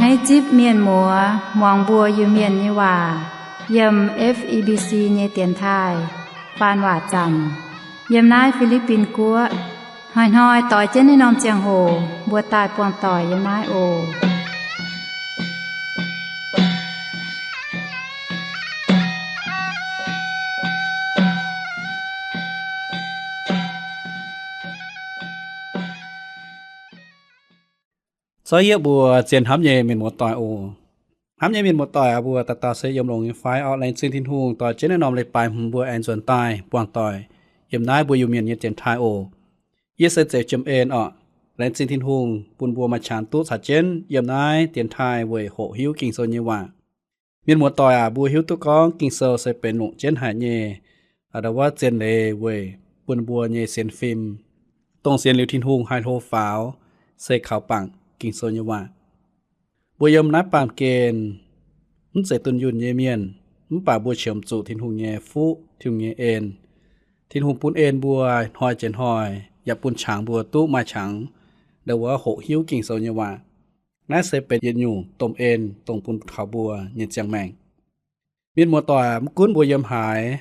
Naaiv zipv mienh muoz muangx mbuo Iu-Mienh nyei waac yiem F E B C nyei dienx taaih faan waac zanc yiem naaiv Fi^li^bin Guoqv. Hnoi-hnoi doix jienv naaiv norm ziangh hoc mbuo daaih buangh doic yiem naaiv oc. Zorqv yieqv mbuo zien hnamv nyei mienh muoz-doic oc. Hnamv nyei mienh muoz-doic aac, mbuo dauh dauh se yiem longx nyei fai? Orqc, laengz zingh Tin-Hungh doix jienv naaiv norm leiz-baaix hmz mbuo aengx nzuonx daaih buangh doic yiem naaiv mbuo Iu-Mienh nyei dienx taaih oc. Yie se Zeiv Jiem En orqc. Laengz zingh Tin-Hungh bun mbuo maaih qangx duqv caux jienv yiem naaiv dienx taaih weic hoqc hiuv Ging-Sou nyei waac. Mienh muoz-doic aac, mbuo hiuv duqv gorngv Ging-Sou se benx longc jienv haic nyei, aa, ndau wuov zien leiz weic bun mbuo nyei sienx fim, dongh sienx liuz Tin-Hungh haih hlo faaux, se kaux bangc Ging-Sou nyei waac. Mbuo yiem naaiv baamh gen mv zeiz dunh yunh nyei mienh, mv baac mbuo qiemx zuqc Tin-Hungh nyei fuqv, Tin-Hungh nyei en. Tin-Hungh bun en mbuo hnoi jiex hnoi, yaac bun qangx mbuo duqv maaih qangx ndau wuov hoqc hiuv Ging-Sou nyei waac. Naaiv se benx yietc nyungc domh en dongh bun taux mbuo nyei ziangh maengc. Mienh muoz-doic, mv gunv mbuo yiem haaix,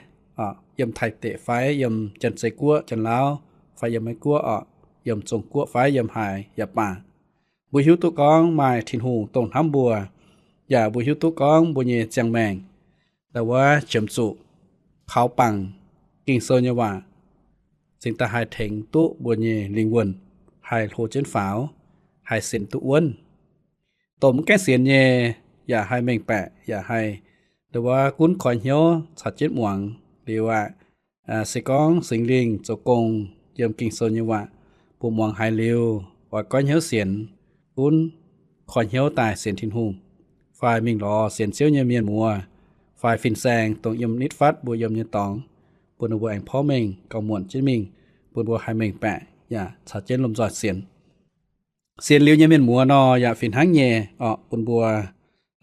yiem Taiv deic fai yiem Janx-Zei Guoqv, Janx-Lauv, fai yiem Meiv Guoqv orqc, yiem Zong Guoqv fai yiem haaix yaac baac, mbuo hiuv duqv gorngv maaih Tin-Hungh dongh hnamv mbuo, yaac mbuo hiuv duqv gorngv mbuo nyei ziangh maengc ndau wuov qiemx zuqc kaux bangc Ging-Sou nyei waac, cingx daaih haih tengx duqv mbuo nyei lingh wuonh haih hlo jienv faaux, haih sienx duqv wuonv. Dongh mv gaengh sienx nyei yaac haih mengh baeqc, yaac haih ndau wuov gunv koi hnyouv caux jienv muangx liuz aqv. Se gorngv Singx Lingh zoux gong yiem Ging-Sou nyei waac bun muangx haiz liuz, oix goiv hnyouv sienx, gunv koi hnyouv daaih sienx Tin-Hungh, fai mingh lorz sienx Ziouv nyei mienh muoz, fai fin-saeng dongh yiem nitv fatv mbuo yiem nyei dorngx, bun ninh mbuo aengx porv mengh gauh muonc jienv mingh, bun mbuo haih mengh baeqc yaac caux jienv lomh nzoih sienx. Sienx liuz nyei mienh muoz nor yaac fih hnangv nyei orqc, bun mbuo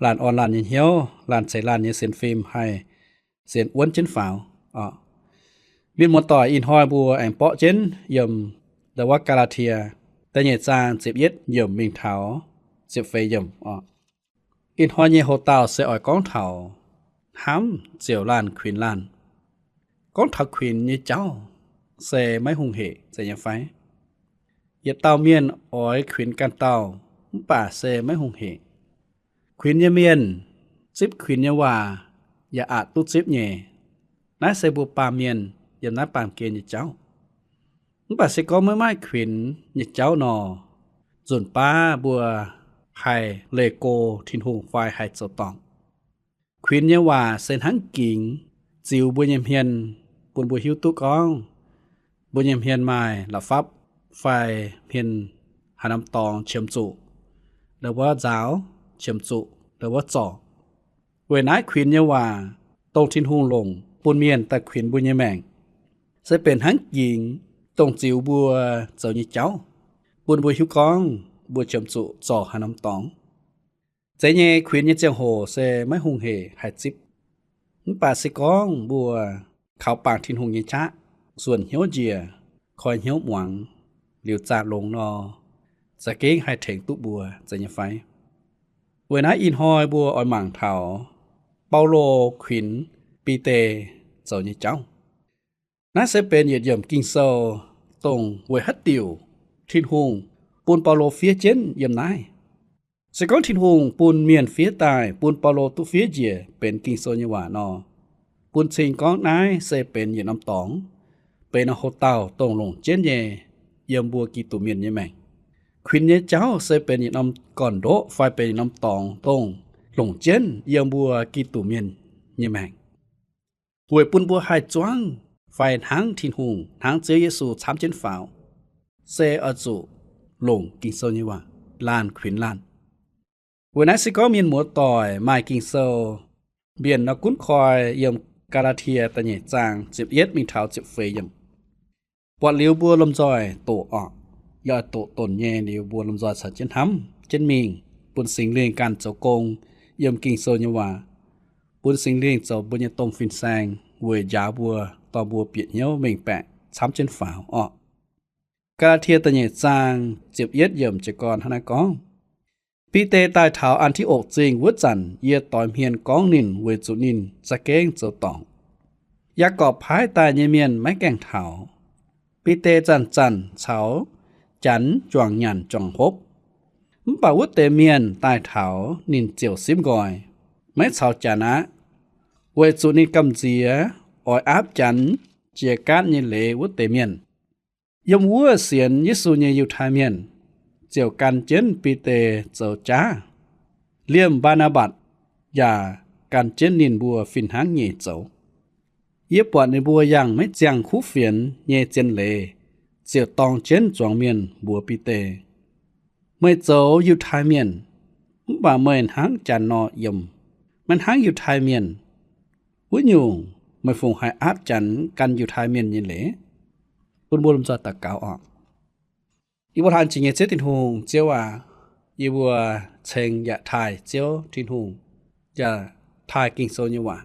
laanh orn laanh nyei hnyouv, laanh ceix laanh nyei sienx fim haih sienx wuonv jienv faaux orqc. Mienh muoz-doic, ih hnoi mbuo aengx borqv jienv yiem ndau wuov Gaa^laa^tie da'nyeic zaang ziepc yietv yiemc mingh taux ziepc feix yiemc orqc. Ih hnoi nyei houx-daauh se oix gorngv taux hnamv ziouc laanh kuinx laanh. Gorngv taux kuinx nyei jauv se maiv hungh hec zeiz nyei fai? Yietc dauh mienh oix kuinx ganh dauh mv baac se maiv hungh hec. Kuinx nyei mienh zipv kuinx nyei waac yaac aqc duqv zipv nyei. Naaiv se mbuo baamh mienh yiem naaiv baamh gen nyei jauv. Mv baac se gorngv maiv maaih kuinx nyei jauv nor, nzunc baav mbuo haih leih go Tin-Hungh fai haih zoux dorngc. Kuinx nyei waac se hnangv gingx ziux mbuo nyei hmien, bun mbuo hiuv duqv gorngv mbuo nyei hmien maaih la'fapv fai hmien haaix norm dorngx qiemx zuqc ndau wuov nzaaux, qiemx zuqc ndau wuov zorc. Weic naaiv kuinx nyei waac, dongh Tin-Hungh longc bun mienh daaih kuinx mbuo nyei maengc, se benx hnangv gingx dongh ziux mbuo zoux nyei jauv, bun mbuo hiuv gorngv mbuo qiemx zuqc zorc haaix norm dorngx. Zeiz nyei, kuinx nyei ziangh hoc se maiv hungh hec haih zipv. Mv baac se gorngv mbuo kaux bangc Tin-Hungh nyei qaqv, suonc hnyouv njiec, koi hnyouv muangx, liuz zaah longx nor, za'gengh haih tengx duqv mbuo, zeiz nyei fai? Weic naaiv ih hnoi mbuo oix mangc taux Baulo kuinx Bide zoux nyei jauv. Naaiv se benx yietc yiemc Ging-Sou, dongh weic haaix diuc Tin-Hungh bun Baulo fiev jienv yiem naaiv. Se gorngv Tin-Hungh bun mienh fiev daaih, bun Baulo duqv fiev njiec benx Ging-Sou nyei waac nor, bun cing gorngv naaiv se benx yietc norm dorngx, benx norm houx-dauh dongh longc jienv nyei yiem mbuo Giduc mienh nyei maengc. Kuinx nyei jauv se benx yietc norm gorn-ndoqv fai benx yietc norm dorngx dongh longc jienv yiem mbuo Giduc mienh nyei maengc. Weic bun mbuo haih zuangv fai hnangv Tin-Hungh, hnangv Ziouv Yesu camv jienv faaux, se oix zuqc longc Ging-Sou nyei waac laanh kuinx laanh. Weic naaiv se gorngv mienh muoz-doic maaih Ging-Sou, mbienc nor gunv koi yiem Gaa^laa^tie da'nyeic zaang ziepc yietv mingh taux ziepc feix yiemc. Buatc liuz mbuo lomh nzoih doqc orqc, yaac doqc donc nyei liuz mbuo lomh nzoih caux jienv hnamv jienv mingh, bun Singx Lingh ganh zoux gong yiem Ging-Sou nyei waac, bun Singx Lingh zoux mbuo nyei domh fin-saeng weic njaaux mbuo, dorh mbuo bieqc hnyouv mengh baeqc camv jienv faaux orqc. Gaa^laa^tie da'nyeic zaang ziepc yietv yiemc jiez gorn hnangv naaiv gorngv, Bide daaih taux An^ti^okc Zingh wuov zanc yie doix hmien gorngv ninh weic zuqc ninh za'gengh zoux dorngc. Yaagorpc paaiv daaih nyei mienh maiv gaengh taux. Bide zanc-zanc caux Janx juangc nyanc juangc hopv. Mv baac wuov deix mienh daaih taux ninh ziouc simv nqoi, maiv caux Janx aqv, weic zuqc ninh gamh nziex oix aapv Janx jiex gaatv nyei leiz wuov deix mienh. Yiem wuov sienx Yesu nyei Yiutai Mienh ziouc gan jienv Bide zoux jaav, liemh Mbaa^naa^mbatc yaac gan jienv ninh mbuo fih hnangv nyei zoux. Yie buatc ninh mbuo yangh maiv ziangh kuv fienx nyei zien leiz, ziouc dorng jienv zuangx mienh mbuox Bide, Meih zoux Yiutai Mienh, mv baac meih hnangv Janx nor yiem, maiv hnangv Yiutai Mienh. Wuov nyungc, meih fungc haih aapv Janx gan Yiutai Mienh nyei leiz? Bun mbuo lomh nzoih daux gaux oc. Yie mbuo hlang jiex nyei Ziouv Tin-Hungh, Ziouv aac, yie mbuo ceng yaac taaih Ziouv Tin-Hungh, yaac taaih Ging-Sou nyei waac.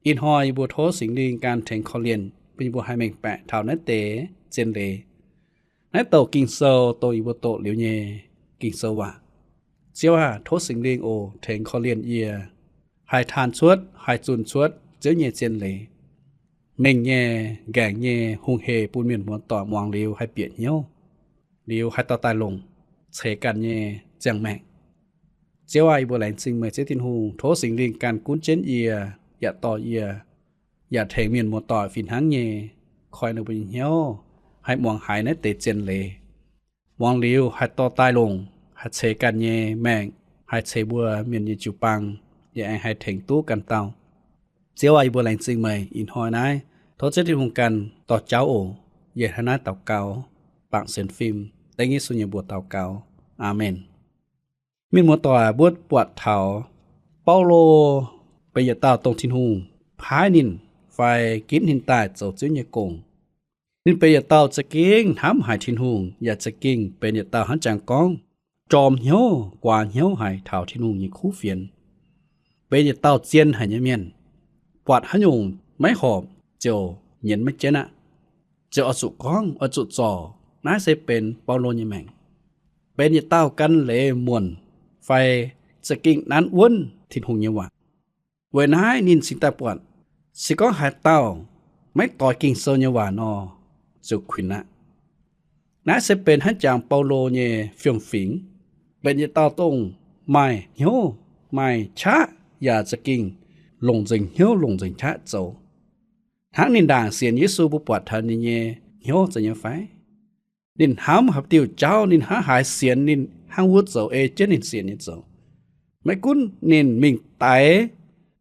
Ih hnoi yie mbuo tov Singx Lingh gan tengx korv-lienh bun yie mbuo haih mengh baeqc taux naaiv deix zien leiz, naaiv douc Ging-Sou dongh yie mbuo doqc liuz nyei Ging-Sou waac. Ziouv aac, tov Singx Lingh oc tengx korv-lienh yie, haih taan cuotv, haih zunh cuotv Ziouv nyei zien leiz, mengh nyei, nqaengc nyei, hungh hec bun mienh muoz-doic muangx liuz haih bieqc hnyouv, liuz haih dorh daaih longc, ceix ganh nyei ziangh maengc. Ziouv aac, yie mbuo laengz zingh meih Ziouv Tin-Hungh. Tov Singx Lingh ganh gunv jienv yie, yaac dorh yie, yaac tengx mienh muoz-doic fih hnangv nyei koi ninh mbuo nyei hnyouv, haih muangx haiz naaiv deix zien leiz, muangx liuz haih dorh daaih longc, haih ceix ganh nyei maengc, haih ceix mbuo mienh nyei jiu-baang, yaac aengx haih tengx duqv ganh dauh. Ziouv aac, yie mbuo laengz zingh meih. Ih hnoi naaiv tov Ziouv Tin-Hungh ganh dorh jauv oc. Yie hnangv naaiv daux gaux, bangc sienx fim, dengv Yesu nyei mbuox daux gaux. Aamen. Mienh muoz-doic, mbuo buatc taux Baulo benx yietc dauh dongh Tin-Hungh paaiv ninh fai ginv ninh daaih zoux Ziouv nyei gong. Ninh benx yietc dauh za'gengh hnamv haic Tin-Hungh, yaac za'gengh benx yietc dauh hnangv jangx gorngv jorm hnyouv, guaax hnyouv haic taux Tin-Hungh nyei kuv fienx. Benx yietc dauh zien haic nyei mienh, buatc haaix nyungc maiv horpc ziouc nyienz maiv jienv aqv, ziouc oix zuqc gorngv, oix zuqc zorc. Naaiv se benx Baulo nyei maengc. Benx yietc dauh gan leiz muonc fai za'gengh nanv wuonv Tin-Hungh nyei waac. Weic naaiv ninh cingx daaih buatc, se gorngv haaix dauh maiv doix Ging-Sou nyei waac nor, ziouc kuinx aqv. Naaiv se benx hnangv jangx Baulo nyei fiem-fingx, benx yietc dauh dongh maaih hnyouv, maaih qaqv, yaac za'gengh longc nzengc hnyouv, longc nzengc qaqv zoux. Hnangv ninh ndaangc sienx Yesu mbuo buatc taux ninh nyei hnyouv zeiz nyei fai? Ninh hnamv haaix diuh jauv, ninh hnangv haaix sienx, ninh hnangv wuov zoux ei jienv ninh sienx nyei zoux. Maiv gunv ninh mingh daix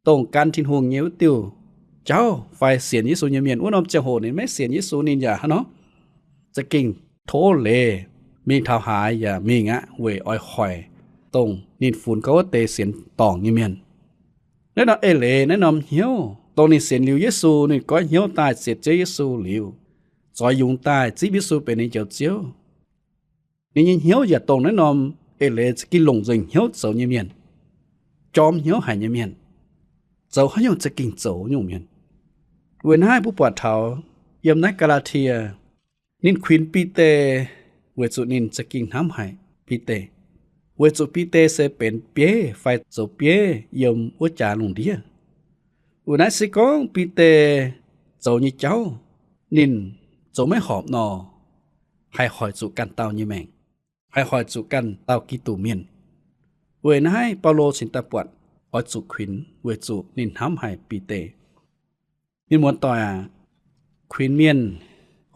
dongh gan Tin-Hungh nyei wuov diuh jauv fai sienx Yesu nyei mienh, wuov norm ziangh hoc ninh maiv sienx Yesu, ninh yaac hnangv nor za'gengh tov leiz mingh taux haaix yaac mingh aqv, weic oix hoic dongh ninh funx gorngv wuov deix sienx dorngc nyei mienh. Naaiv norm eix leiz, naaiv norm hnyouv, dongh ninh sienx liuz Yesu, ninh goiv hnyouv daaih sienx Ziouv Yesu liuz, zoix yungz daaih zipv Yesu benx ninh njoux Ziouv. Ninh nyei hnyouv yaac dongh naaiv norm eix leiz za'gengh longc nzengc hnyouv zoux nyei mienh, jorm hnyouv haic nyei mienh, zoux haaix nyungc za'gengh zoux nyungc mienh. Weic naaiv mbuo buatc taux yiem naaiv Gaa^laa^tie, ninh kuinx Bide weic zuqc ninh za'gengh hnamv haic Bide, weic zuqc Bide se benx bieiv fai zoux bieiv yiem wuov jaax lungh ndiev. Weic naaiv se gorngv Bide zoux nyei jauv ninh zoux maiv horpc nor, haih hoic zuqc ganh dauh nyei maengc, haih hoic zuqc ganh dauh Giduc mienh. Weic naaiv Baulo cingx daaih buatc oix zuqc kuinx weic zuqc ninh hnamv haic Bide. Mienh muoz-doic aac, kuinx mienh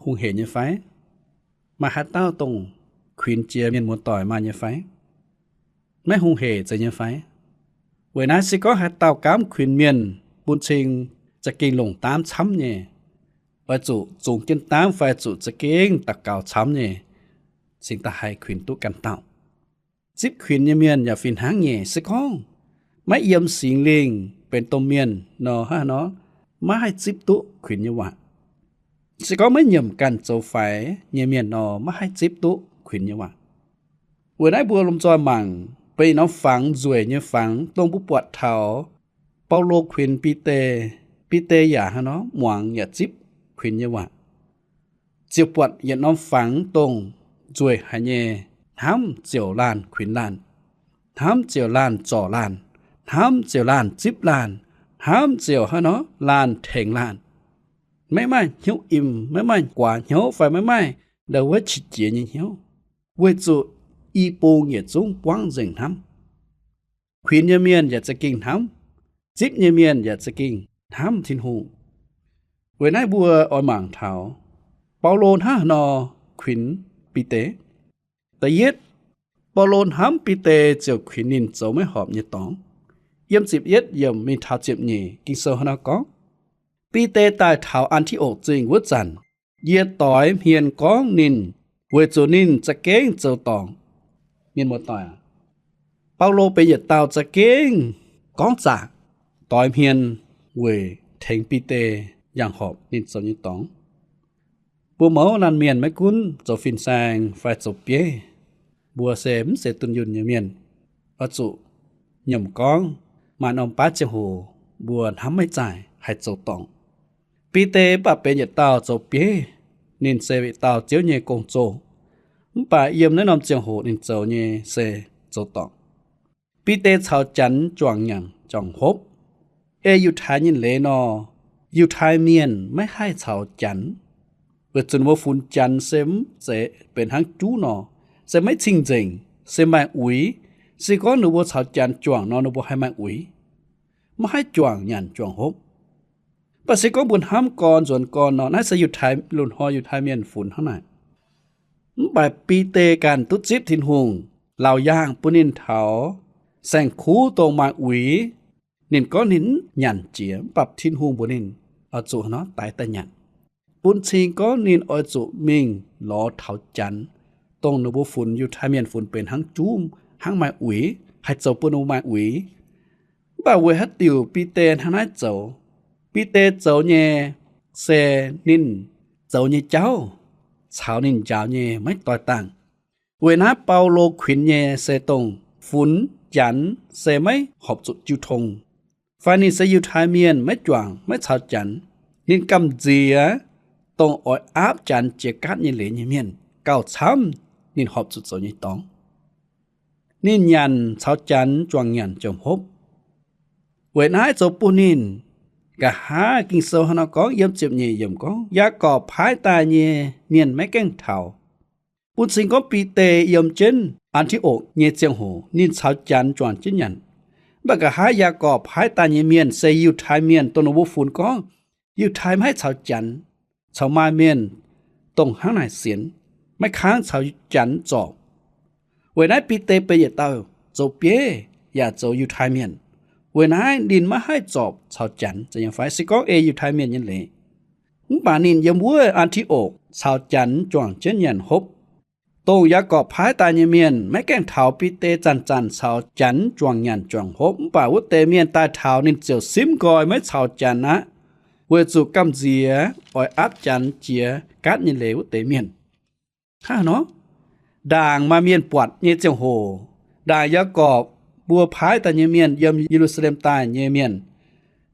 hungh hec nyei fai? Maaih haaix dauh dongh kuinx jiex mienh muoz-doic maaih nyei fai? Maiv hungh hec zeiz nyei fai? Weic naaiv se gorngv haaix dauh gaamv kuinx mienh bun cing za'gengh longc daamv camv nyei, oix zuqc zungx jienv daamv fai zuqc za'gengh daux gaux camv nyei, cingx daaih haih kuinx duqv ganh dauh. Zipv kuinx nyei mienh yaac fih hnangv nyei. Se gorngv maiv yiem Singx Lingh benx domh mienh nor, hnangv nor maiv haih zipv duqv kuinx nyei waac. Se gorngv maiv nyiemc ganh zoux faix nyei mienh nor, maiv haih zipv duqv kuinx nyei waac. Weic naaiv mbuo lomh nzoih mangc benx norm fangx nzueic nyei fangx dongh mbuo buatc taux Baulo kuinx Bide, Bide yaac hnangv nor muangx yaac zipv kuinx nyei waac. Ziouc buatc yietc norm fangx dongh nzueic haic nyei, hnamv ziouc laanh kuinx laanh. hnamv ziouc laanh zorc laanh, hnamv ziouc laanh zipv laanh, hnamv ziouc haaix nor laanh tengx laanh. Maiv maaih hnyouv im, maiv maaih guaax hnyouv fai maiv maaih ndau wuov qiex jiez nyei hnyouv, weic zuqc i bung yietc zungv buangv nzengc hnamv. Kuinx nyei mienh yaac za'gengh hnamv, zipv nyei mienh yaac za'gengh hnamv Tin-Hungh. Weic naaiv mbuo oix mangc taux Baulo hnangv haaix nor kuinx Bide. Da'yietv, Baulo hnamv Bide ziouc kuinx ninh zoux maiv horpc nyei dorngx. Yiem ziepc yietv yiemc mingh taux ziepc nyeic, Ging-Sou hnangv naaiv gorngv, Bide daaih taux An^ti^okc Zingh wuov zanc, yie doix hmien gorngv ninh weic zuqc ninh za'gengh zoux dorngc. Mienh muoz-doic aac, Baulo benx yietc dauh za'gengh gorngv zaqc, doix hmien weic tengx Bide yangh horpc ninh zoux nyei dorngx. Mbuo mouz laanh mienh maiv gunv zoux fin-saeng fai zoux bieiv, mbuo se mv zeiz dunh yunh nyei mienh, oix zuqc nyiemc gorngv maaih norm baav ziangh hoc mbuo hnamv maiv zaaic haih zoux dorngc. Bide mv baac benx yietc dauh zoux bieiv, ninh se yietc dauh Ziouv nyei gong-zoh, mv baac yiem naaiv norm ziangh hoc ninh zoux nyei se zoux dorngc. Bide caux Janx juangc nyanc juangc hopv. Ei Yiutai nyei leiz nor, Yiutai mienh maiv haih caux Janx, weic zuqc ninh mbuo funx Janx se mv zeiz benx hnangv juv nor, se maiv cing-nzengc, se maaih uix. Se gorngv ninh mbuo caux Janx juangc nor, ninh mbuo haih maaih uix, maiv haih juangc nyanc juangc hopv. Mv baac se gorngv mbuo hnamv gorn nzuonx gorn nor, naaiv se Yiutai, loz-hnoi Yiutai mienh funx hnangv naaic. Mv baac Bide ganh duqv zipv Tin-Hungh laauc yaangh bun ninh taux saeng-kuv dongh maaih uix. Ninh gorngv ninh mv nyanc jiex, mv baac Tin-Hungh mbuox ninh oix zuqc nor daix daaih nyanc. Bun cing gorngv ninh oix zuqc mingh lorz taux Janx, dongh ninh mbuo funx Yiutai mienh funx benx hnangv juv, hnangv maaih uix, haih zoux bun ninh mbuo maaih uix. Mv baac weic haaix diuc Bide hnangv naaiv zoux? Bide zoux nyei se ninh zoux nyei jauv caux ninh njaaux nyei maiv doix dangh. Weic naaiv Baulo kuinx nyei se dongh funx Janx se maiv horpc zuqc jiu tong, fai ninh se Yiutai mienh maiv juangc maiv caux Janx. Ninh gamh nziex dongh oix aapv Janx jiex gaatv nyei leiz nyei mienh gauh camv ninh horpc zuqc zoux nyei dorngx. Ninh nyanc caux Janx juangc nyanc juangc hopv. Weic naaiv zoux bun ninh, nqa'haav Ging-Sou hnangv nor gorngv yiem ziepc nyeic yiemc gorngv, Yaagorpc paaiv daaih nyei mienh maiv gaengh taux. Bun cing gorngv Bide yiem jienv An^ti^okc nyei ziangh hoc ninh caux Janx juangc jienv nyanc. Mv baac nqa'haav Yaagorpc paaiv daaih nyei mienh se Yiutai mienh, dongh ninh mbuo funx gorngv Yiutai maiv haih caux Janx, caux maaih mienh dongh hnangv naaic sienx, maiv kangv caux Janx zorpc. Weic naaiv Bide benx yietc dauh zoux bieiv yaac zoux Yiutai mienh. Weic naaiv ninh maiv haih zorpc caux Janx, zeiz nyei fai? Se gorngv ei Yiutai mienh nyei leiz, mv baac ninh yiem wuov An^ti^okc caux Janx juangc jienv nyanc hopv. Dongh Yaagorpc paaiv daaih nyei mienh maiv gaengh taux Bide zanc-zanc caux Janx juangc nyanc juangc hopv, mv baac wuov deix mienh daaih taux ninh ziouc simv nqoi maiv caux Janx aqv, weic zuqc gamh nziex oix aapv Janx jiex gaatv nyei leiz wuov deix mienh. Hnangv nor, ndaangc maaih mienh buatc nyei ziangh hoc, ndaangc Yaagorpc mbuo paaiv daaih nyei mienh, yiem Ye^lu^saa^lem daaih nyei mienh,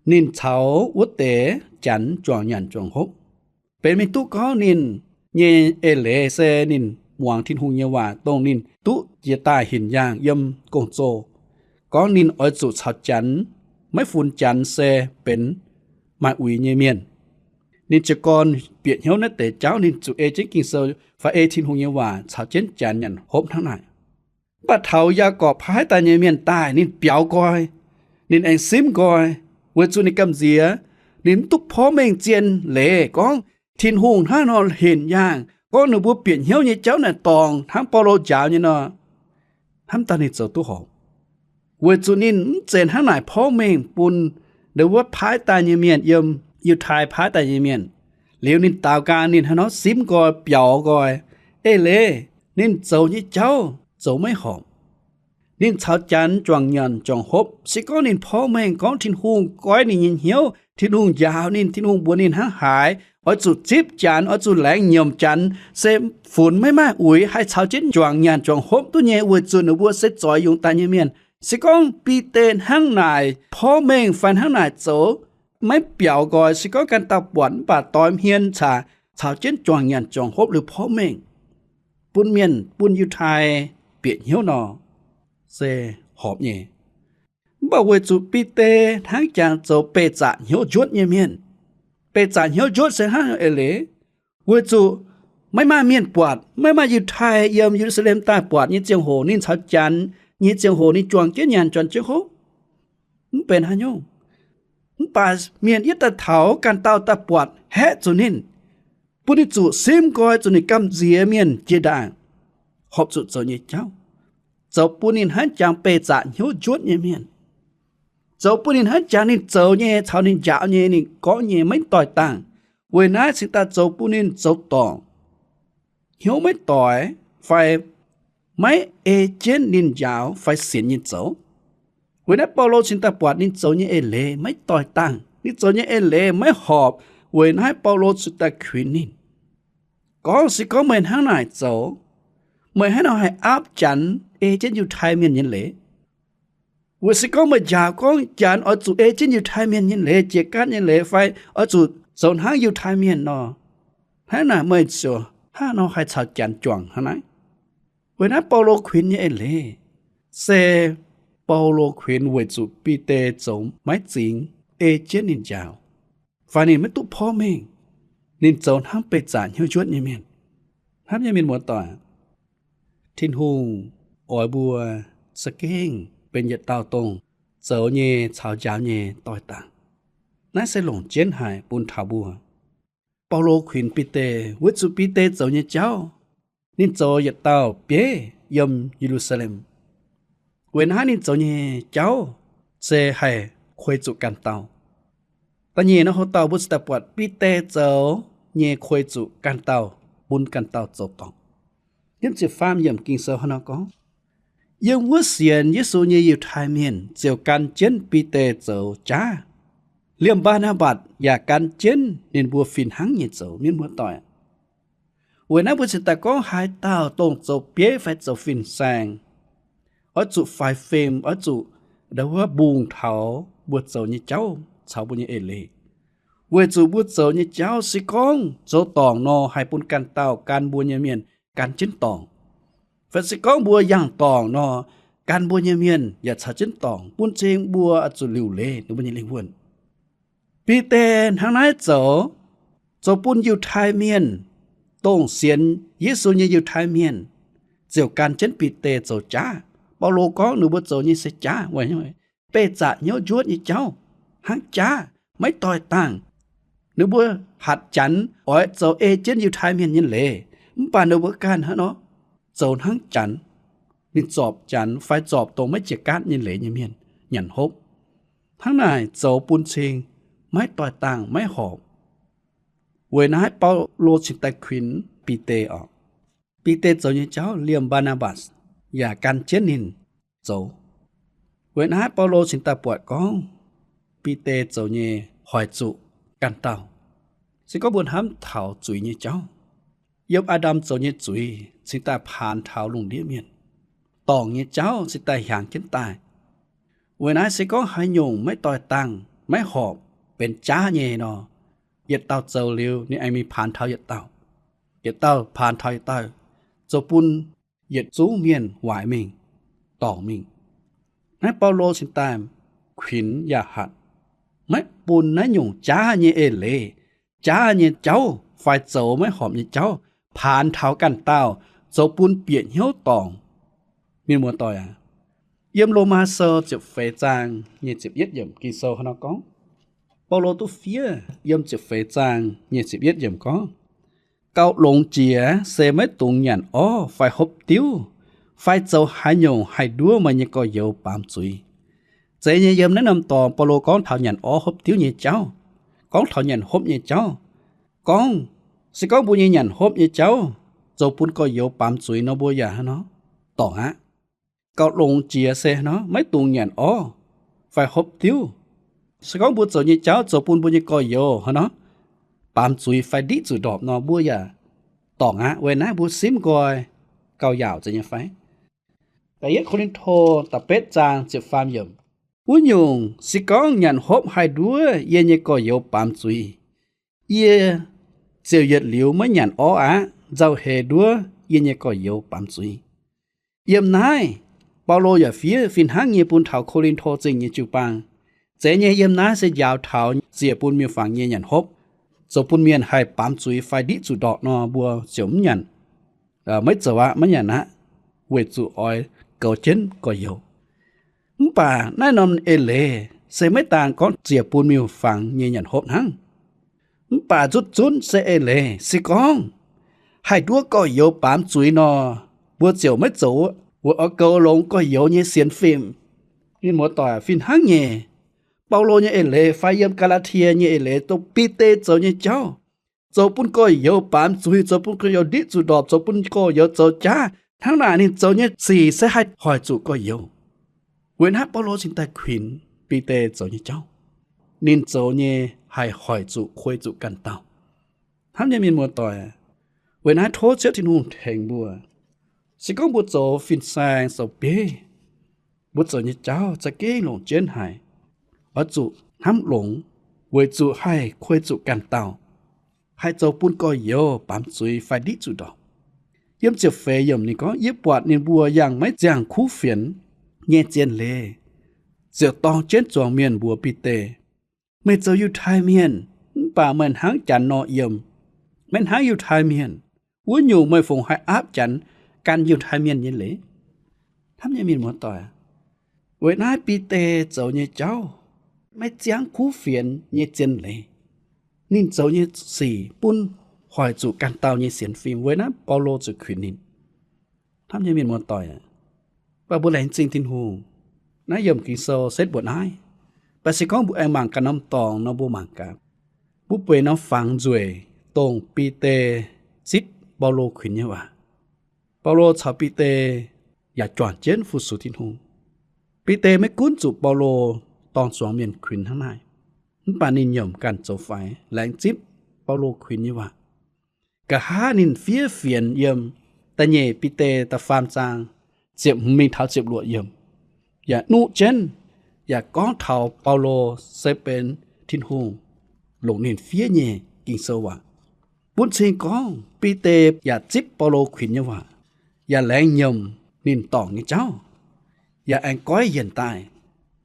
ninh caux wuov deix Janx juangc nyanc juangc hopv. Benx mingh duqv gorngv ninh nyei eix leiz se ninh muangx Tin-Hungh nyei waac, dongh ninh duqv jiex daaih hinc yaangh yiem gong-zoh, gorngv ninh oix zuqc caux Janx, maiv funx Janx se benx maaih uix nyei mienh. Ninh jiez gorn bieqc hnyouv naaiv deix jauv, ninh zuqc ei jienv Ging-Sou fai ei Tin-Hungh nyei waac caux jienv Janx nyanc hopv hnangv naaic. Mv baac taux Yaagorpc paaiv daaih nyei mienh daaih, ninh biaux nqoi, ninh aengx simv nqoi, weic zuqc ninh gamh nziex, ninh mv duqv porv mengh zien leiz gorngv Tin-Hungh hnangv nor hinc yaangh, gorngv ninh mbuo bieqc hnyouv nyei jauv naaic dorngc hnangv Baulo njaaux nyei nor, hnamv daaih ninh zoux duqv horpc. Weic zuqc ninh mv zeiz hnangv naaic porv mengh bun ndau wuov paaiv daaih nyei mienh, yiem Yiutai paaiv daaih nyei mienh. Liuz ninh daaux nqaang ninh haaix nor simv nqoi, biaux nqoi. Eix leiz ninh zoux nyei jauv zoux maiv horpc. Ninh caux Janx juangc nyanc juangc hopv, se gorngv ninh porv mengh gorngv Tin-Hungh goiv ninh nyei hnyouv, Tin-Hungh njaaux ninh, Tin-Hungh mbuox ninh hnangv haaix, oix zuqc zipv Janx, oix zuqc laengz nyiemc Janx, se funx maiv maaih uix haih caux jienv juangc nyanc juangc hopv duqv nyei, weic zuqc ninh mbuo se zoix yungz daaih nyei mienh. Se gorngv Bide hnangv naaic porv mengh fai hnangv naaic zoux, maiv biaux nqoi, se gorngv ganh dauh buatc mv baac doix hmien caux, caux jienv juangc nyanc juangc hopv liuz porv mengh, bun mienh, bun Yiutai bieqc hnyouv nor, se horpc nyei. Mv baac weic zuqc Bide hnangv jangx zoux beih zaqc hnyouv njuotv nyei mienh. Beih zaqc hnyouv njuotv se hnangv haaix eix leiz? Weic zuqc maiv maaih mienh buatc, maiv maaih Yiutai yiem Ye^lu^saa^lem daaih buatc nyei ziangh hoc, ninh caux Janx nyei ziangh hoc, ninh juangc jienv nyanc, juangc jienv hopv, mv benx haaix nyungc. Mv baac mienh yiem daaih taux, ganh dauh daaih buatc, haeqv zuqc ninh, bun ninh zuqc simv nqoi, zuqc ninh gamh nziex mienh jiex ndaangc, horpc zuqc zoux nyei jauv, zoux bun ninh hnangv jangx beih zaqc hnyouv njuotv nyei mienh, zoux bun ninh hnangv jangx ninh zoux nyei caux ninh njaaux nyei, ninh gorngv nyei maiv doix dangh. Weic naaiv cingx daaih zoux bun ninh zoux dorngc, hnyouv maiv doix, fai maiv ei jienv ninh njaaux fai sienx nyei zoux. Weic naaiv Baulo cingx daaih buatc ninh zoux nyei eix leiz maiv doix dangh. Ninh zoux nyei eix leiz maiv horpc. Weic naaiv Baulo cingx daaih kuinx ninh, gorngv, Se gorngv meih hnangv naaic zoux, meih hnangv nor haih aapv Janx ei jienv Yiutai Mienh nyei leiz? Weic se gorngv meih njaaux gorngv Janx oix zuqc ei jienv Yiutai Mienh nyei leiz, jiex gaatv nyei leiz, fai oix zuqc zoux hnangv Yiutai Mienh nor, hnangv naaic meih ziouc hnangv nor haih caux Janx juangc hnangv naaiv. Weic naaiv Baulo kuinx nyei eix leiz se Baulo kuinx weic zuqc Bide zoux maiv zingx ei jienv ninh njaaux, fai ninh maiv duqv porv mengh, ninh zoux hnangv beih zaqc hnyouv njuotv nyei mienh. Hnamv nyei mienh muoz-doic, Tin-Hungh oix mbuo za'gengh benx yietc dauh dongh zoux nyei caux njaaux nyei doix-dangh. Naaiv se longc jienv haic bun taux mbuo. Baulo kuinx Bide weic zuqc Bide zoux nyei jauv, ninh zoux yietc dauh bieiv yiem Ye^lu^saa^lem. Weic naaiv ninh zoux nyei jauv se haih kuei zuqc ganh dauh. Da'nyeic nor, hoc dauh mbuo cingx daaih buatc Bide zoux nyei kuei zuqc ganh dauh, bun ganh dauh zoux dorngc. Yiem ziepc faam yiemc Ging-Sou hnangv nor gorngv, Yiem wuov sienx Yesu nyei Yiutai Mienh ziouc gan jienv Bide zoux jaav, liemh Mbaa^naa^mbatc yaac gan jienv ninh mbuo fih hnangv nyei zoux. Mienh muoz-doic, weic naaiv mbuo cingx daaih gorngv haaix dauh dongh zoux bieiv fai zoux fin-saeng, oix zuqc faix fim, oix zuqc ndau wuov mbungh taux mbuo zoux nyei jauv caux mbuo nyei eix leiz. Weic zuqc mbuo zoux nyei jauv se gorngv zoux dorngc nor, haih bun ganh dauh gan mbuo nyei mienh gan jienv dorngc. Fai se gorngv mbuo yangh dorngc nor, gan mbuo nyei mienh yaac caux jienv dorngc, bun cing mbuo oix zuqc liuc leiz ninh mbuo nyei lingh wuonh. Bide hnangv naaiv zoux, zoux bun Yiutai Mienh, dongh sienx Yesu nyei Yiutai Mienh, ziouc gan jienv Bide zoux jaav. Baulo gorngv ninh mbuo zoux nyei se jaav, beih zaqc hnyouv njuotv nyei jauv, hnangv jaav, maiv doix-dangh. Ninh mbuo hatc Janx oix zoux ei jienv Yiutai Mienh nyei leiz, mv baac ninh mbuo ganh hnangv nor zoux hnangv Janx. Ninh zorpc Janx fai zorpc dongh maiv jiex gaatv nyei leiz nyei mienh nyanc hopv. Hnangv naaic zoux bun cing maiv doix-dangh, maiv horpc. Weic naaiv Baulo cingx daaih kuinx Bide oc. Bide zoux nyei jauv liemh Mbaa^naa^mbatc yaac gan jienv ninh zoux. Weic naaiv Baulo cingx daaih buatc gorngv Bide zoux nyei hoic zuqc ganh dauh. Se gorngv mbuo hnamv taux zuiz nyei jauv, yiem Aa^ndam zoux nyei zuiz cingx daaih paanx taux lungh ndiev mienh, dorngc nyei jauv cingx daaih hiaangx jienv daaih. Weic naaiv se gorngv haaix nyungc maiv doix-dangh, maiv horpc, benx jaav nyei nor, yietc dauh zoux liuz ninh aengx mingh paanx taux yietc dauh, yietc dauh paanx taux yietc dauh, zoux bun yietc zungv mienh waaic mingh, dorngc mingh. Naaiv Baulo cingx daaih kuinx yaac hatc, maiv bun naaiv nyungc jaav nyei eix leiz, jaav nyei jauv fai zoux maiv horpc nyei jauv paanx taux ganh dauh, zoux bun bieqc hnyouv dorngc. Mienh muoz-doic aac, yiem Lomaa Sou ziepc feix zaang nyei ziepc yietv yiemc Ging-Sou hnangv nor gorngv, Baulo duqv fiev yiem ziepc feix zaang nyei ziepc yietv yiemc gorngv, Gauh longx jiex se maiv dungx nyanc orv fai hopv diuv, fai zoux haaix nyungc haih nduov meih nyei gorx-youz baamz zuiz. Zeiz nyei, yiem naaiv norm dorngx Baulo gorngv taux nyanc orv hopv diuv nyei jauv, gorngv taux nyanc hopv nyei jauv, gorngv, se gorngv mbuo nyei nyanc hopv nyei jauv zoux bun gorx-youz baamz zuiz nor, mbuo yaac hnangv nor dorngc aqv. Gauh longx jiex se hnangv nor maiv dungx nyanc orv fai hopv diuv. Se gorngv mbuo zoux nyei jauv zoux bun mbuo nyei gorx-youz hnangv nor baamz zuiz fai ndiqv zuqc ndorpc nor, mbuo yaac dorngc aqv. Weic naaiv mbuo simv nqoi gauh yaauc zeiz nyei fai? Da'yietv Ko^lin^to da'betv zaang ziepc faam yiemc, Wuov nyungc, se gorngv nyanc hopv haih nduov yie nyei gorx-youz baamz zuiz, yie ziouc yietc liuz maiv nyanc orv aqv, nzauh heix nduov yie nyei gorx-youz baamz zuiz. Yiem naaiv Baulo yaac fiev fih hnangv nyei bun taux Ko^lin^to Zingh nyei jiu-baang. Zeiz nyei, yiem naaiv se njaaux taux ziec bun miuc-fangx nyei nyanc hopv, zoux bun mienh haih baamz zuiz fai ndiqv zuqc ndorpc nor, mbuo ziouc mv nyanc, maiv zoux aqv, maiv nyanc aqv, weic zuqc oix goux jienv gorx-youz. Mv baac naaiv norm eix leiz se maiv daan gorngv ziec bun miuc-fangx nyei nyanc hopv hnangv. Mv baac nzutv zunv se eix leiz se gorngv haih nduov gorx-youz baamz zuiz nor, mbuo ziouc maiv zoux, weic oix goux longx gorx-youz nyei sienx fim. Mienh muoz-doic, fih hnangv nyei, Baulo nyei eix leiz fai yiem Gaa^laa^tie nyei eix leiz, dongh Bide zoux nyei jauv, zoux bun gorx-youz baamz zuiz, zoux bun gorx-youz ndiqv zuqc ndorpc, zoux bun gorx-youz zoux jaav. Hnangv naaic ninh zoux nyei sic se haih hoic zuqc gorx-youz. Weic naaiv Baulo cingx daaih kuinx Bide zoux nyei jauv. Ninh zoux nyei haih hoic zuqc, kuei zuqc ganh dauh. Hnamv nyei mienh muoz-doic, weic naaiv tov Ziouv Tin-Hungh tengx mbuo. Se gorngv mbuo zoux fin-saeng zoux bieiv, mbuo zoux nyei jauv za'gengh longc jienv haic, oix zuqc hnamv longx, weic zuqc haih kuei zuqc ganh dauh, haih zoux bun gorx-youz baamz zuiz fai ndiqv zuqc ndorpc. Yiem ziepc feix yiemc ninh gorngv, yie buatc ninh mbuo yangh maiv ziangh kuv fienx nyei zien leiz, ziouc dorng jienv zuangx mienh mbuox Bide, meih zoux Yiutai Mienh, mv baac meih hnangv janx nor yiem, maiv hnangv Yiutai Mienh. Wuov nyungc meih fungc haih aapv janx gan Yiutai Mienh nyei leiz? Hnamv nyei mienh muoz-doic, weic naaiv Bide zoux nyei jauv maiv ziangh kuv fienx nyei zien leiz. Ninh zoux nyei sic bun hoic zuqc ganh dauh nyei sienx fim. Weic naaiv Baulo ziouc kuinx ninh. Hnamv nyei mienh muoz-doic, mv baac mbuo laengz zingh Tin-Hungh, naaiv yiemc Ging-Sou setv mbuo naaiv. Mv baac se gorngv mbuo aengx mangc gaax norm dorngx nor, mbuo mangc gaax, mbuo bueix norm fangx nzueic, dongh Bide zipv Baulo kuinx nyei waac. Baulo caux Bide yaac juangc jienv fu-sux Tin-Hungh. Bide maiv gunv zuqc Baulo dorng zuangx mienh kuinx hnangv naaic, mv baac ninh nyiemc ganh zoux faix, laengz zipv Baulo kuinx nyei waac. Nqa'haav ninh fiev fienx yiem da'nyeic Bide da'faam zaang ziepc hmz mingh taux ziepc luoqc yiemc, yaac nuqv jienv, yaac gorngv taux Baulo se benx Tin-Hungh longc ninh fiev nyei Ging-Sou waac. Bun cing gorngv Bide yaac zipv Baulo kuinx nyei waac, yaac laengz nyiemc ninh dorngc nyei jauv, yaac aengx goiv yienc daaih.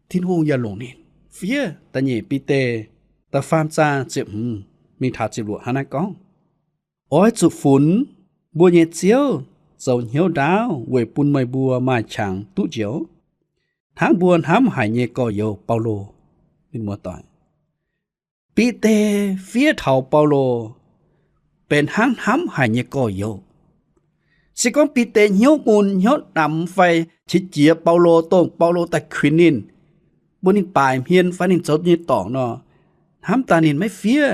Tin-Hungh yaac longc ninh fiev da'nyeic Bide da'faam zaang ziepc hmz mingh taux ziepc luoqc hnangv naaiv gorngv, oix zuqc funx mbuo nyei Ziouv zoux hnyouv ndaauv weic bun meih mbuo maaih qangx duqv njoux, hnangv mbuo hnamv haic nyei gorx-youz Baulo. Mienh muoz-doic, Bide fiev taux Baulo benx hnangv hnamv haic nyei gorx-youz. Se gorngv Bide hnyouv mun hnyouv namx fai qiex jiez Baulo, dongh Baulo daaih kuinx ninh, bun ninh baaic hmien fai ninh zoux nyei dorngc nor, hnamv daaih ninh maiv fiev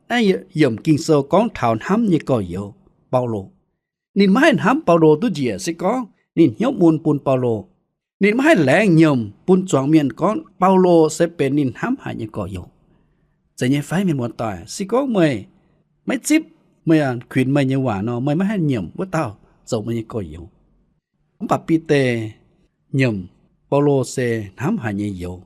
naaiv yiemc Ging-Sou gorngv taux hnamv nyei gorx-youz Baulo. Ninh maiv haih hnamv Baulo duqv njiec, se gorngv ninh hnyouv mun bun Baulo. Ninh maiv haih laengz nyiemc bun zuangx mienh gorngv Baulo se benx ninh hnamv haic nyei gorx-youz. Zeiz nyei fai, mienh muoz-doic? Se gorngv meih maiv zipv meih kuinx meih nyei waac nor, meih maiv haih nyiemc wuov dauh zoux meih nyei gorx-youz. Mv baac Bide nyiemc Baulo se hnamv haic nyei youz.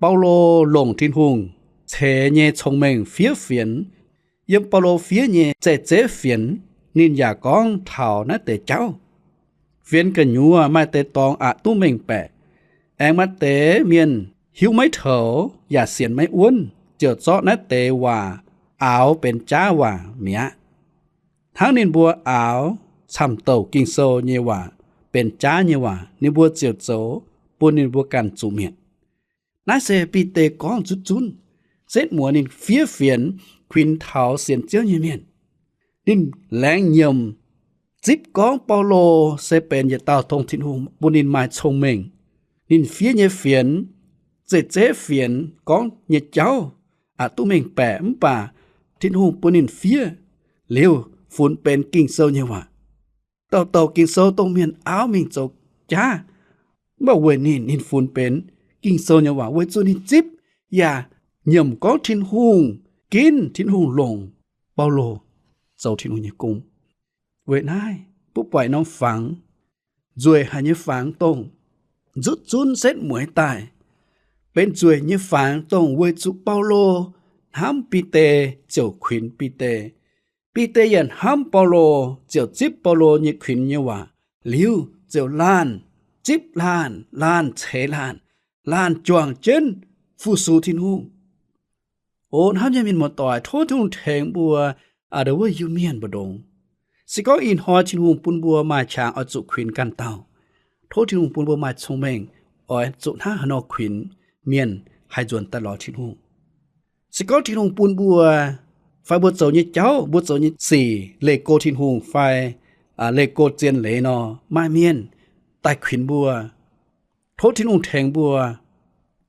Baulo longc Tin-Hungh ceix nyei cong-mengh fiev fienx. Yiem Baulo fiev nyei zeiv zeiv fienx, ninh yaac gorngv taux naaiv deix jauv. Fienx gu'nyuoz maaih deix dorngx aqc duqv mengh baeqc, aengx maaih deix mienh hiuv maiv toux yaac sienx maiv wuonv, ziouc zorqv naaiv deix waac aaux benx jaav waac mi'aqv. Hnangv ninh mbuo aaux camv-douc Ging-Sou nyei waac benx jaav nyei waac, ninh mbuo ziouc zoux bun ninh mbuo ganh zuqc mietc. Naaiv se Bide gorngv zunv zunv, setv mueiz ninh fiev fienx kuinx taux sienx Ziouv nyei mienh. Ninh laengz nyiemc zipv gorngv Baulo se benx yietc dauh dongh Tin-Hungh bun ninh maaih cong-mengh. Ninh fiev nyei fienx, zeiv zeiv fienx gorngv nyei jauv aqc duqv mengh baeqc, mv baac Tin-Hungh bun ninh fiev liuz funx benx Ging-Sou nyei waac. Douc douc Ging-Sou dongh mienh aauv mingh zoux jaav, mv baac weic ninh, ninh funx benx Ging-Sou nyei waac weic zuqc ninh zipv yaac nyiemc gorngv Tin-Hungh ginv, Tin-Hungh longc Baulo zoux Tin-Hungh nyei gong. Weic naaiv, mbuo buatc norm fangx, nzueic haic nyei fangx dongh nzutv zunv setv mueiz daaih, benx nzueic nyei fangx dongh weic zuqc Baulo hnamv Bide ziouc kuinx Bide. Bide yaac hnamv Baulo ziouc zipv Baulo nyei kuinx nyei waac liuz ziouc laanh zipv laanh, laanh ceix laanh, laanh juangc jienv fu-sux Tin-Hungh. O hnamv nyei mienh muoz-doic, tov Tin-Hungh tengx mbuo, aa, ndau wuov Iu-Mienh mbu'ndongx. Se gorngv ih hnoi Tin-Hungh bun mbuo maaih qangx oix zuqc kuinx ganh dauh, tov Tin-Hungh bun mbuo maaih cong-mengh oix zuqc hnangv haaix nor kuinx mienh haih nzuonx daaih lorz Tin-Hungh. Se gorngv Tin-Hungh bun mbuo, fai mbuo zoux nyei jauv, mbuo zoux nyei sic leih go Tin-Hungh fai, aa, leih go zien leiz nor, maaih mienh daaih kuinx mbuo. Tov Tin-Hungh tengx mbuo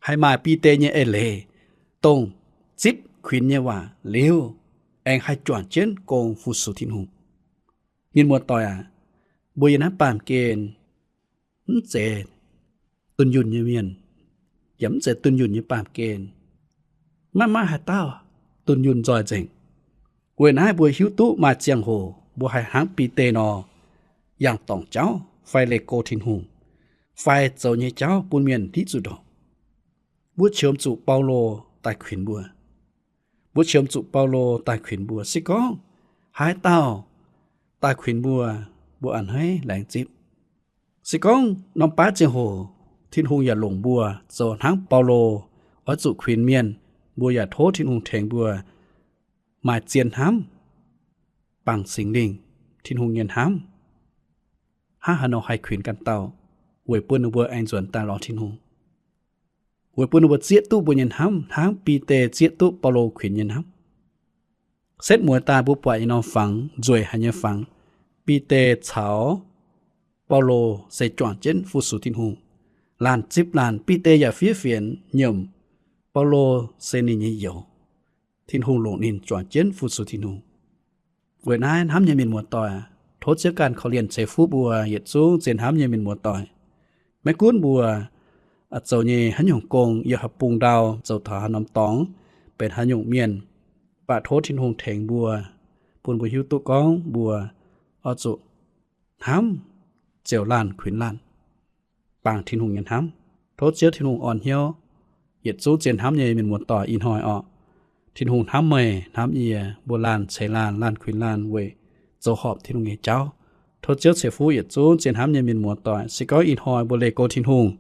haih maaih Bide nyei eix leiz, dongh zipv kuinx nyei waac liuz, aengx haih juangc jienv gong fu-sux Tin-Hungh. Mienh muoz-doic aac, mbuo yiem naaiv baamh gen mv zeiz dunh yunh nyei mienh, yaac mv zeiz dunh yunh nyei baamh gen. Maiv maaih haaix dauh dunh yunh nzoih nzengc. Weic naaiv mbuo hiuv duqv maaih ziangh hoc mbuo haih hnangv Bide nor, yangh dorngc jauv fai leih go Tin-Hungh, fai zoux nyei jauv bun mienh hiuv zuqc ndorpc. Mbuo qiemx zuqc Baulo daaih kuinx mbuo. Mbuo qiemx zuqc Baulo daaih kuinx mbuo. Se gorngv haaix dauh daaih kuinx mbuo, mbuo a'hneiv laengz zipv. Se gorngv norm baav ziangh hoc Tin-Hungh yaac longc mbuo zoux hnangv Baulo oix zuqc kuinx mienh, mbuo yaac tov Tin-Hungh tengx mbuo maaih zien hnamv, bangc Singx Lingh, Tin-Hungh nyei hnamv, hnangv haaix nor haih kuinx ganh dauh, weic bun ninh mbuo aengx nzuonx daaih lorz Tin-Hungh, weic bun ninh mbuo zieqv duqv mbuo nyei hnamv hnangv Bide zieqv duqv Baulo kuinx nyei hnamv. Setv mueiz daaih mbuo buatc nyei norm fangx, nzueic haic nyei fangx, Bide caux Baulo se juangc jienv fu-sux Tin-Hungh. Laanh zipv laanh, Bide yaac fiev fienx nyiemc, Baulo se ninh nyei youz. Tin-Hungh longc ninh juangc jienv fu-sux Tin-Hungh. Weic naaiv hnamv nyei mienh muoz-doic, tov Ziouv ganh korv-lienh ceix fuqv mbuo yietc zungv zien hnamv nyei mienh muoz-doic. Maiv gunv mbuo zoux nyei haaix nyungc gong, yiem haaix bung ndau, zoux taux haaix norm dorngx, benx haaix nyungc mienh, mv baac tov Tin-Hungh tengx mbuo, bun mbuo hiuv duqv gorngv mbuo oix zuqc hnamv ziouc laanh kuinx laanh, bangc Tin-Hungh nyei hnamv. Tov Ziouv Tin-Hungh orn hnyouv yietc zungv zien hnamv nyei mienh muoz-doic ih hnoi orqc. Tin-Hungh hnamv meih hnamv yie, mbuo laanh ceix laanh, laanh kuinx laanh weic zoux horpc Tin-Hungh nyei jauv. Tov Ziouv ceix fuqv yietc zungv zien hnamv nyei mienh muoz-doic. Se gorngv ih hnoi mbuo leih go Tin-Hungh,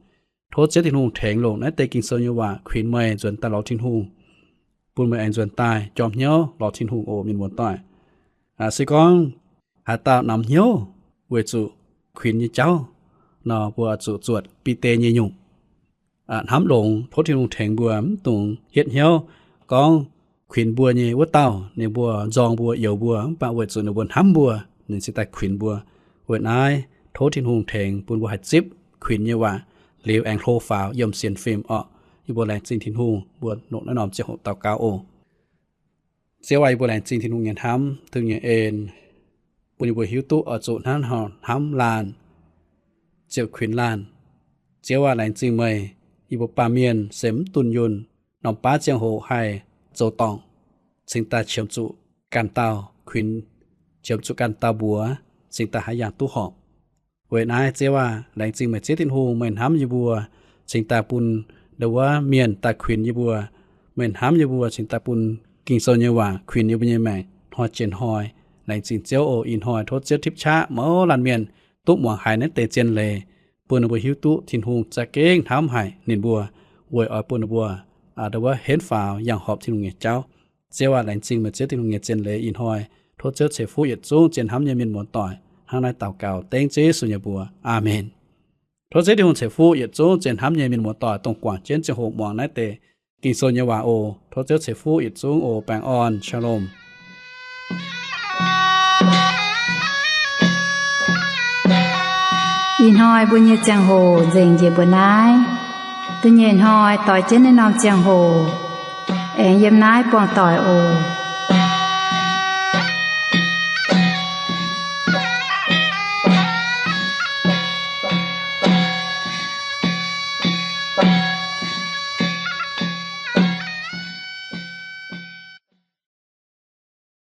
tov Ziouv Tin-Hungh tengx longc naaiv deix Ging-Sou nyei waac kuinx meih nzuonx daaih lorz Tin-Hungh, bun meih aengx nzuonx daaih jorm hnyouv lorz Tin-Hungh oc, mienh muoz-doic. Se gorngv haaix dauh namx hnyouv weic zuqc kuinx nyei jauv nor, mbuo zuqc zuotc Bide nyei nyungc, hnamv longx, tov Tin-Hungh tengx mbuo mv dungx hietv hnyouv gorngv kuinx mbuo nyei wuov dauh ninh mbuo nzorng mbuo, youx mbuo, mv baac weic zuqc ninh mbuo hnamv mbuo, ninh cingx daaih kuinx mbuo. Weic naaiv tov Tin-Hungh tengx bun mbuo haih zipv kuinx nyei waac liuz aengx hlo faaux yiem sienx fim orqc. Yie mbuo laengz zingh Tin-Hungh, mbuo longc naaiv norm ziangh hoc daux gaux oc. Ziouv aac, yie mbuo laengz zingh Tin-Hungh nyei hnamv, Tin-Hungh nyei en, bun yie mbuo hiuv duqv oix zuqc hnangv haaix nor hnamv laanh ziouc kuinx laanh. Ziouv aac, laengz zingh meih, yie mbuo baamh mienh se mv dunh yunh, norm baav ziangh hoc haih zoux dorngc, cingx daaih qiemx zuqc ganh dauh kuinx, qiemx zuqc ganh dauh mbuox, cingx daaih haih yangh duqv horpc. Weic naaiv Ziouv aac, laengz zingh meih Ziouv Tin-Hungh, meih hnamv yie mbuo, cingx daaih bun ndau wuov mienh daaih kuinx yie mbuo. Meih hnamv yie mbuo cingx daaih bun Ging-Sou nyei waac kuinx yie mbuo nyei maengc hnoi jiex hnoi. Laengz zingh Ziouv oc. Ih hnoi tov Ziouv tipv qaqv mouz laanh mienh duqv muangx haiz naaiv deix zien leiz, bun ninh mbuo hiuv duqv Tin-Hungh za'gengh hnamv haic ninh mbuo, weic oix bun ninh mbuo ndau wuov henv faaux yangh horpc Tin-Hungh nyei jauv. Ziouv aac, laengz zingh meih Ziouv Tin-Hungh nyei zien leiz ih hnoi. Tov Ziouv ceix fuqv yietc zungv zien hnamv nyei mienh muoz-doic. Hnangv naaiv daux gaux dengv Ziouv Yesu nyei mbuox. Aamen. Tov Ziouv Tin-Hungh ceix fuqv yietc zungv zien hnamv nyei mienh muoz-doic dongh guangc jienv ziangh hoc muangx naaiv deix Ging-Sou nyei waac oc. Tov Ziouv ceix fuqv yietc zungv oc. Baengh orn, shalom. Ih hnoi mbuo nyei ziangh hoc nzengc njiec mbuo naaiv. Da'nyeic hnoi doix jienv naaiv norm ziangh hoc aengx yiem naaiv buangh doic oc.